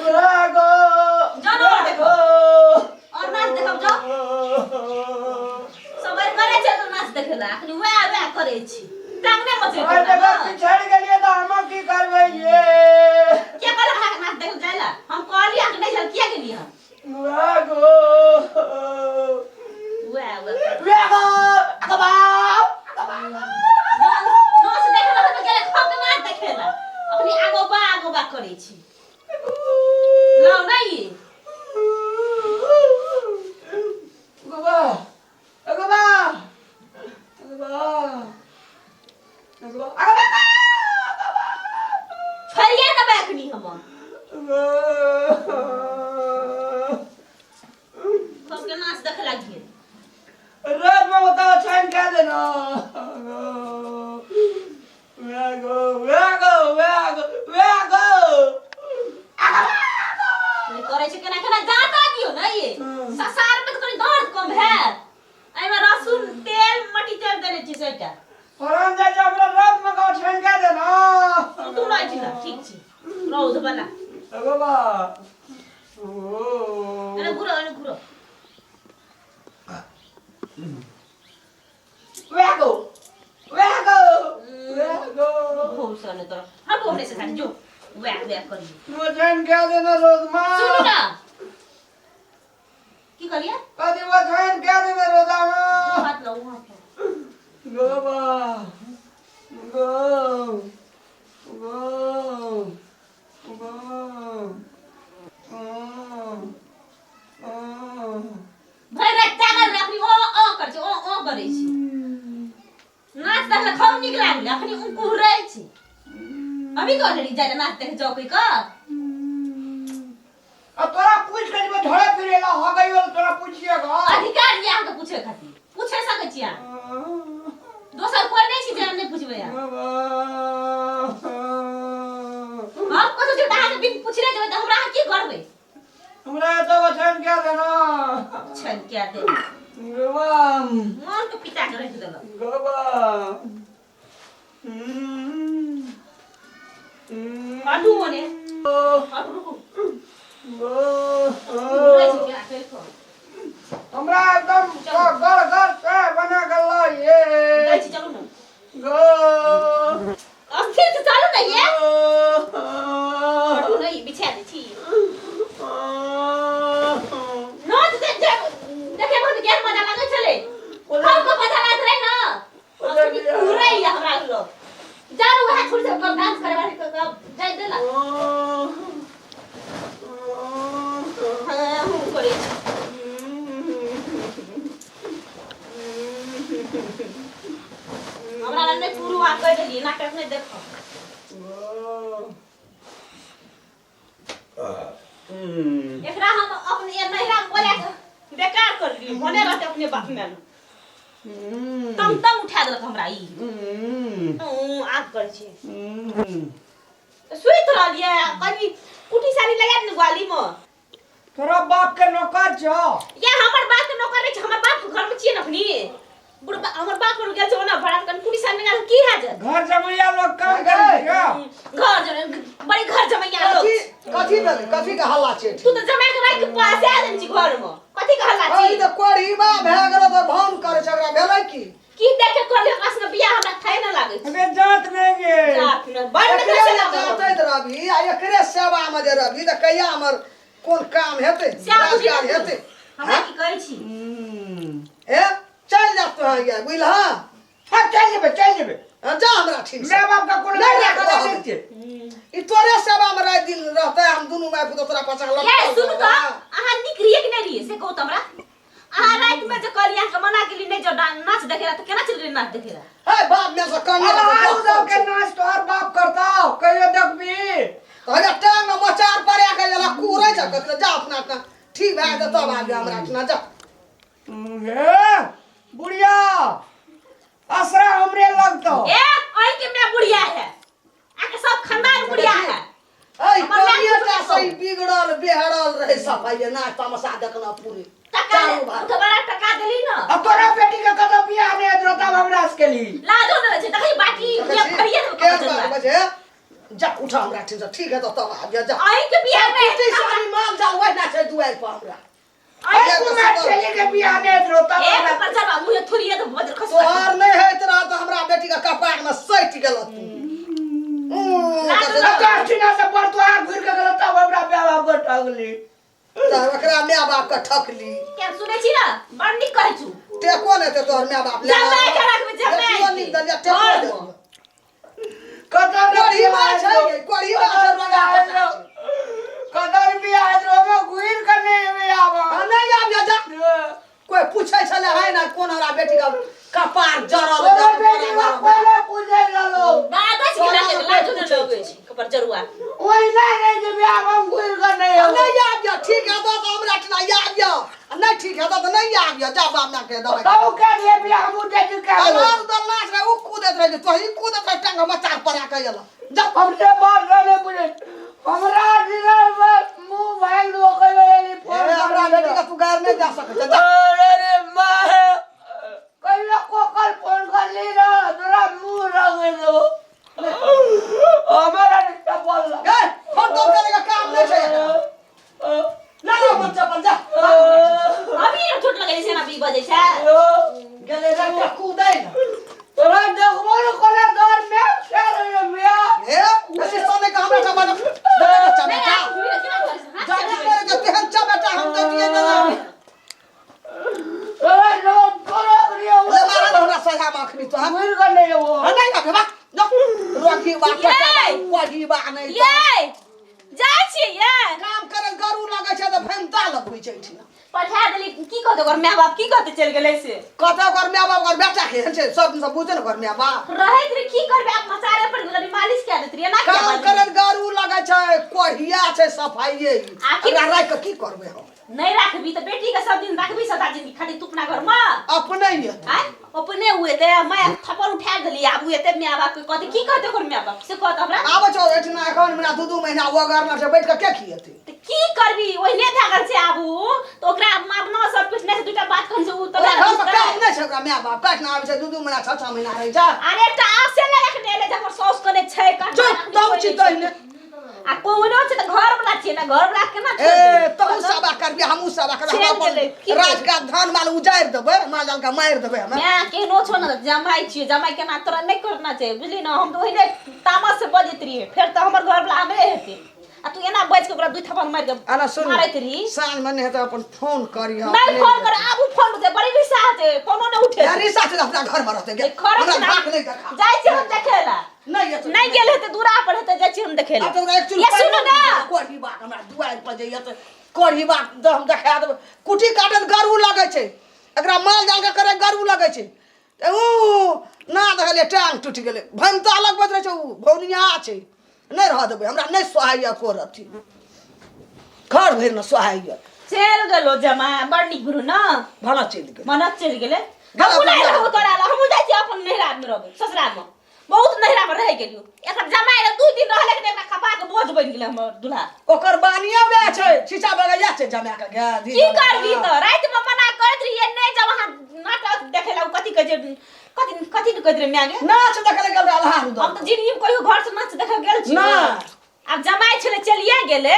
गो जाओ ना और देखो। और नाच देखब जाओ सबर करे छै तो नाच देखेला अखनी वएह वएह करै छी टांग नहि मचरै अरे देखो पिछड़ गेलियै तऽ हम की करबै ये के कहलक अहाँके नाच देख जाय ला हम कहली अहाँके नहि चल किया गेली हम वएह गो वएह वएह वएह गो अगबा नाच देखेला तऽ गेलै खप के नाच देखेला अखनी आगो बा आगो बा करै छी लाउ नहि अगबा अगबा अगबा अगबा अगबा छोड़िए देबै अखनी हम खप के नाच देखे लागिए रात में बताओ छान क्या देना गो गो गो गो नहि करै छै केना केना जाता दियौ ने ये ससार में तऽ कनि दर्द कम हैत एहिमे रसून तेल मटी तेल देने छी सबटा फरन जाइ छै हमरा रात में गाँव छान क्या देना तू रहै छी तऽ ठीक छी रौद बला गो बा ओ एने घुरो एने घुरो वह गो वह गो वह गो खूब सने तोरा हटो हमरे से साथ जो वैक वैक करिए वजन क्या देना रोजमा सुनू ना की कहलिए कदी वजन क्या देना रोजामा हाथ लो हाथ लो गो बा गो गो गो भरि राति जागल रहे अखनी ओ ओ करै छै ओ ओ करै छै नाच देखले खूब नीक लागलै अखनी उ कुहरै छै अभी कहने रही जाय नाच देखे जाओ कहि कऽ अब तोरा पूछ के जेबे झोड़ा फिरेला हो गई हो तोरा पूछिएगा अधिकार ये अहाँके पूछे खातिर पूछे सकै छी अहाँ दोसर कोई नहि छै जे हम नहि पूछबै अहाँ हम कसो छै अहाँके बिन पूछले जेबै तऽ हमरा अहाँ की करबै हमरा एतऽ वचन क्या देना छन क्या दे गोबा मन के पिता के रख देलक गोबा हटू ओने हटू रुकू घुरै छै केना करि कऽ हमरा एकदम गड़ गड़ से बना गल्ला ये दै छी चलू ने गो अस्थिर से चलू ने ये हटू ने ई बिछा दै छी नाच दे देखे बहुत गेल मजा लागै छलै हमको मजा लागैत रहै ने अखनी घुरै या हमरा लोग जारू वएह छोड़ सब कम डांस करे वाले के जाय देला हाँ हम करै छी हमरा लग नहि पुरू अहाँ कहि देलियै नाटक नहि देखब एकरा हम अपने नैहरा में बोला के बेकार कर दिए भने रहते अपने बाप में तम तम उठा देलक हमरा ई आग करै छी सुति रहलियै कनि कुटी सानी लगा दे ग्वाली में तोरा बाप के नौकर छौ या हमर बाप के नौकर नहीं छै हमर बाप घर में छियै ने अखनी बुढ़ हमर बाप घर गेल छै ओना भाड़ा कनि कुटी सानी लगा के की हाजत घर जमैया लोग काम करै छै घर जमे बड़ी घर जमैया लोग कथी कथी भेलै कथी के हल्ला छै तू तऽ जमा के राखि के पास आ देने छी घर में कथी के हल्ला अरे छी तऽ कोढ़ीबा भए गेल तऽ भान करै छै ओकरा भेलै की की देखे कर ओकरा संगे बियाह हमरा थाहे न लागै छै अबे जात नहि गे जात न बड़ एकरे देखै जे लागल जातैत रहबी आ एकरे सेवामे जे रहबी तऽ कहिया हमर कोन काम हेतै श्याम बुझी राजकाज हेतै हमरा की कहै छी ए चलि जा तोहर ये बुझलह हाँ चल जेबै चल जेबै हाँ, जा हमरा ठीक से माय बाप का कोनो नहीं नहीं राखबो हम। छै ई तोरे सेवा में राति दिन रहतै हम दुनू माय पुत तोरा पाछा ये लटकल सुनू तऽ रहबै। अहाँ नीक रहियै कि नहि रहियै से कहू तऽ हमरा अहाँ राति में जे कहलियै अहाँके मना केली नहि जो नाच देखे ला तऽ केना चलि गेलियै नाच देखे ला हे बाप में से कनिया अरे के आलू गप दब के छै। नाच तोहर बाप करता कहियो देखबी तऽ हे टांग में मचार पर आके जला कुरै छै कथी जा अपना अपना ठीक भए जेतै तब आबि हमरा अपना जा हे बुढ़िया असरा हमरे लगतो ए अहीं के मैं बुढ़िया है आके सब खानदान बुढ़िया है ऐ हमर माय कनिया कुछ टा नहि सही बिगड़ल बेहड़ल रहे सफाई नाच तमाशा देखना पूरे टका चारू भाई दोबारा टका देली ना अब तोरा बेटी के कतौ बियाह नहीं हेतौ तब हमरा से केली लाजो न छै देखै बाटी देखै ये छी? फरिये ने केहन कतौ बात बजे जा उठा हमरा ठीक से ठीक है तो तब आबिया जा अहीं के बियाह में कुटी सारी माल जाल वही ना छै दुआरि पर हमरा अरे कुमार छेली के बियाह नहि होइत रहौ तब एक हमरा पर चढ़ा मुँह थोड़ी है तो बजर खस तोहर नहि होइत रह तऽ हमरा बेटी के कपार में सटि गेल तू दस दिना से पर तोहार घुरि के गेल तब हमरा माय बाप के ठगली तऽ ओकरा माय बाप के ठकली क्या सुनै छी ना बड़ नीक कहै छु टेको नहि तऽ तोहर माय बाप जमाइ के राखबै, जमाइ देखियो के। नीक दलिया टेको घर दे मे। कतऽ कोढ़ी माछ छै गे, कोढ़ी माछ छै, रोगा पटा छै। कतऽ बियाह होइत रहौ हमे घुरि के नहि एबै आब आ नहि आबिया जा कोई पूछै छलै है ना कोन हमरा बेटी के कपार जरल तोरा बेटी के कोई पूछै रहलो बागै छी लाज लाजो नहि लगै छै कपर जरुआ ओहि नहि रहै जे बियाह हम घुरि के नहि आ एबै नहीं आबिया ठीक है तो हमरा ठना आबिया आ नहीं ठीक है तो नहीं आबिया जा बाप ना के दवाई तब के लिए बियाह हम उठे के अनार दल नाच रहे उ कूदत रहे तो ही कूदत रहे टांग मचार पर आके एला जा हमसे बात नहीं बुझे हमरा दिने में मुंह भाग दो कहियो एली फोन ए, हमरा बेटी के तू गार नहीं जा सकै छै जा अरे रे माँ कहियो कोकल फोन कर ली ना तोरा मुंह रंग दो हमरा रिश्ता बोल ए फोन तोन करे के काम नहीं छै एकरा। ना ना बच्चा पर जा अभी चोट लगै छै ना बी बजै छै गेले रे के कूदै ना तोरा देखबो ने कोना दर में चल रे मिया ए बेसी सोने के हमरा ठमा बच्चा नहीं बेटा आप घुरी केना करै छै हाथ जा केना जा के तेहन चा बेटा हम दे दिए ना तोरा जो तोरा रे ले मारा ना हमरा सजा माखनी तो हम घुर के नहीं वो आ नहीं रखबा जा रोगी बा ये! कोगी बा नहीं तो। ये जाइ छियै ये काम करे गरू लगै छै तऽ भैंता लगबै छै एहिठिना पठा देली की कहतै ओकर माय बाप की कहतै चलि गेलै से कतऽ ओकर माय बाप ओकर बेटा के छै सब सब बुझे ने ओकर माय बाप रहैत रहे की करबै आब मचारे पर कनि मालिश कए दैत रहियै ना काम करैत गरू लगै छै कोढ़िया छै सफाइए ई। आखिर- एकरा राखि कऽ की करबै हम नहि राखबी तऽ बेटी के सब दिन राखबी सदा जिंदगी खाली तू अपना घर में अपने ही हेतै। आय अपने हुए ते मैं थप्पड़ उठा देली आब हुए ते माय बाप के कहते की कहते ओकर माय बाप से कहत हमरा आबै छौ एहिठिना एखन महीना दू दू महीना ओगरना छै बैठ कऽ के खिएतै तऽ की करबी ओहिने भए गेल छै आब उ तऽ ओकरा मारना सब कुछ नहि छै दूटा बात कहन से उ तऽ ओकरा घर पर काम नहि छै ओकरा माय बाप कठिना आबै छै दू दू महीना छओ छओ महीना रहै छै अरे एकटा आसे लगा के नहि एलै जे हमर साउस कने छै कने चुप तब छी तहिने आ कोनो छै तऽ घर वाला छियै ने घर वाला केना छोड़ि ए देबै? तहु सेवा करबी हमहूँ सेवा करबै चलि हम अपन गेलै, की राज का धान माल उजाड़ि देबै माल जाल के मारि देबै हमे माय केहनो छौ ने जमाइ छियै जमाइ केना तोरा नहि करना छै बुझली ने हम तऽ ओहिने तामस से बजैत रहियै फेर तऽ हमर घर वाला हमरे हेतै आ तू एना बाजि के ओकरा दुइ थप्पड़ मारि के आना सुन मारैत रही साँझ मे नहि हेतै अपन फोन करिह नहि फोन कर आब उ फोन उठे बड़ी रिसा छै फोनो नहि उठे यार रिसा छै तऽ अपना घर मे रहतै गे खरच हमरा ना भाग नहि देखा जाइ छी हम देखै ला नहि एतै नहि गेल हेतै दूरा पर हेतै जाइ छी हम देखै ला आब तऽ ओकरा एक चूल ये सुनू ना कोढ़ी बाग हमरा दुआरि पर जइए तऽ कोढ़ी बाग दऽ हम देखा देबै कुटी काटत गरू लगै छै एकरा माल जाल के करे गरू लगै छै तऽ ऊ ना देखलियै टांग टूटि गेलै भनता लगबैत रहै छै ऊ भौनिया छै नहि रहऽ देबै हमरा नहि सोहाइए एको रत्ती घर भरि ने सोहाइए चलि गेलो जमा बड़ नीक गुरु ना भाड़ा चलि गेल मनत चलि गेलै गेल हमहूँ नहि अपन रहबो तोरा लग हमहूँ जाइ छियै अपन नैहरामे रहबै ससुरामे बहुत नैहरामे रहि गेलियो एकर जमाइ रह दू दिन रहलै कि एकरा खपा के बोझ बनि गेलै हमर दूल्हा ओकर बानिया वएह छै शीशा बगल इएह छै जमा के गै धी की जमा करबी के। तऽ रातिमे मना करैत रहियै नहि जब अहाँ नाटक देखै ला ओ कथी कहै छै कथी कथी ने कहैत रहे माय गे नाच देखै लए गेल रहै अल्हा हम तऽ जिंदगी में कहियो घर से नाच देखऽ गेल छी ना। आब जमाइ छलै चलिए गेलै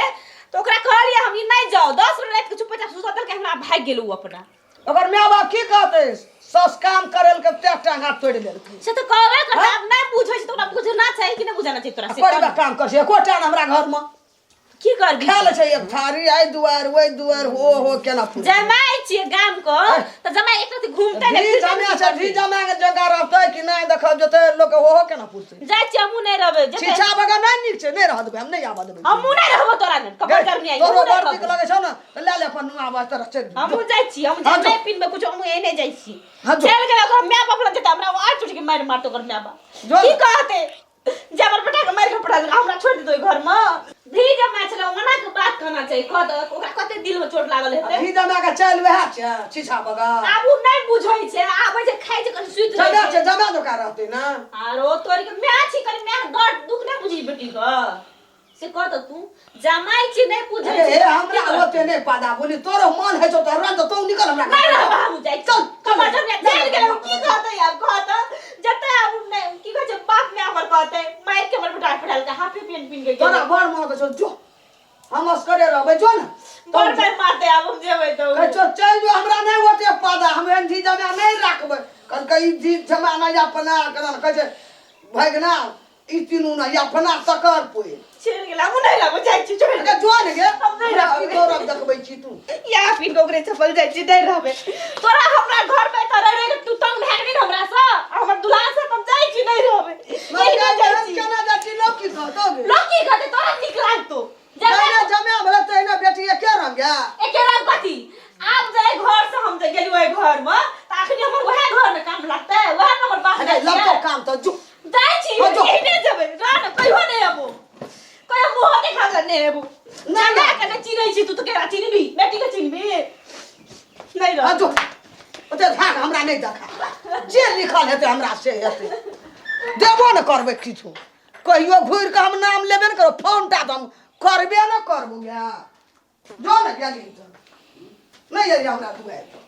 तऽ ओकरा कहलियै हम ई नहि जाउ 10 मिनट राति के चुपचाप सुता देलकै हमरा भागि गेल ओ अपना ओकर माय बाप की कहतै सस काम करेलकै ते टांग हाथ तोड़ि लेलकै से तऽ कहबे करतै आब नहि बुझै छै तऽ ओकरा बुझना चाही कि नहि बुझाना चाही तोरा से कोई बा काम कर छै एको टांग हमरा घर में की करबी खा ले छै एक थारी आइ दुआर ओहि दुआर हो हो केना फूल जमाइ छियै गाम के तऽ जमाइ एक रति घूमतै नहि धी फिरतै जमा नहि, छै धी जमा के जगह रहतै कि नहि देखब जेतै लोक हो हो केना पुरतै जाइ छियै हमहूँ नहि रहबै जेतै छीछा बगैर नहि नीक छै नहि रह देबै हम नहि आबऽ देबै हमहूँ नहि रहबो तोरा लग कपड़ करनी आई तोरो बड़ नीक लगै छौ ने तऽ लए ले अपन नुआ बाज तोरा चलि हमहूँ जाइ छी हम हाँ, जो। नहि पिनबै कुछो हमहूँ एने जाइ छी हाँ, जो। चलि गेलै ओकर माय बाप लग जेतै हमरा आर चुटकी मारि मारतै ओकर माय बाप जो। की कहतै जे हमर बेटा के मारि के पठा देलकै हमरा छोड़ि देतै ओहि घर मे धी जमा छलै ओना के बात कहना चाही कह दऽ ओकरा कते दिल मे चोट लागल हेतै धी जमा के चलि वएह छै छीछा बगैर आब उ नहि बुझै छै आबै छै खाइ छै कनि सुति जमा रहै छै छै जमा जोका रहतै ने आरो तोरी के माय छी कनि माय के दर्द दुख नहि बुझी बेटी के से कह तऽ तू जमाइ छी नहि बुझै अरे छी हे हमरा ओते नहि पादा बोली तोरो मन होइ छौ तऽ रन तऽ तू निकल हमरा नहि रहब हम जाइ चल, चल। कमर जब चलि गेलै की कहतै आब कहत जतऽ आब नहि की कहै छै बाप माय हमर कहतै मारि के हमर बेटा के पहिरलकै, हाफे पेंट पिन्ह के तोरा गेलै। बड़ मन छौ, जो, हम असगरे रहबै, जो ने। बड़ मारि मारतै, आब हम जेबै तऽ। कहै छौ चलि जो, हमरा नहि ओते पदा, हम एहन धी जमा नहि राखबै। कहलकै ई धी जमा नहि अपना करा, कहै छै भगना ई तीनू नहि अपना तकर पोइ। चलि गेल, हमहूँ नहि रहबै, जाइ छी छोड़ि। अरे जो ने गे। हम नहि हमरा रहबै। की गौरव देखबै छी तू? या पिन के ओकरे चपल जाइ छी, नहि रहबै। तोरा हमरा घर में तऽ रहि रहि के तू तंग भए गेली हमरा से आ हमर दुल्हा से। हम जाइ छी, नहि रहबै। नहि नहि जाइ हम छी। केना जाइ छी? लोक की कहतौ गे? लोक की कहतै? तोरा नीक लागतो। जहिना जमा भेलै तहिना बेटी एके रंग गे। एके रंग कथी? आब जे एहि घर से हम जे गेलियो एहि घर में, तऽ अखनी हमर वएह घर में काम लगतै, वएह में हमर बाप। अरे लगतो काम तऽ जो। जाइ छी। हाँ, जो। एहने जेबै, रह ने, कहियो नहि अबो, कहियो मुँहो देखा के नहि अबो। ना, ना ना। के नहि चिन्है छी तू तऽ केकरा चिन्हबी? बेटी के चिन्हबी नहि रह। हाँ, जो। ओते धाक हमरा नहि देखा, जे लिखल हेतै हमरा से हेतै। देबो ने करबै किछु, कहियो घुरि कऽ हम नाम लेबे ने करब, फोन टा तऽ हम करबे ने करबो गे। जो ने, गेली तऽ नहि अइयै हमरा दुआरि पर।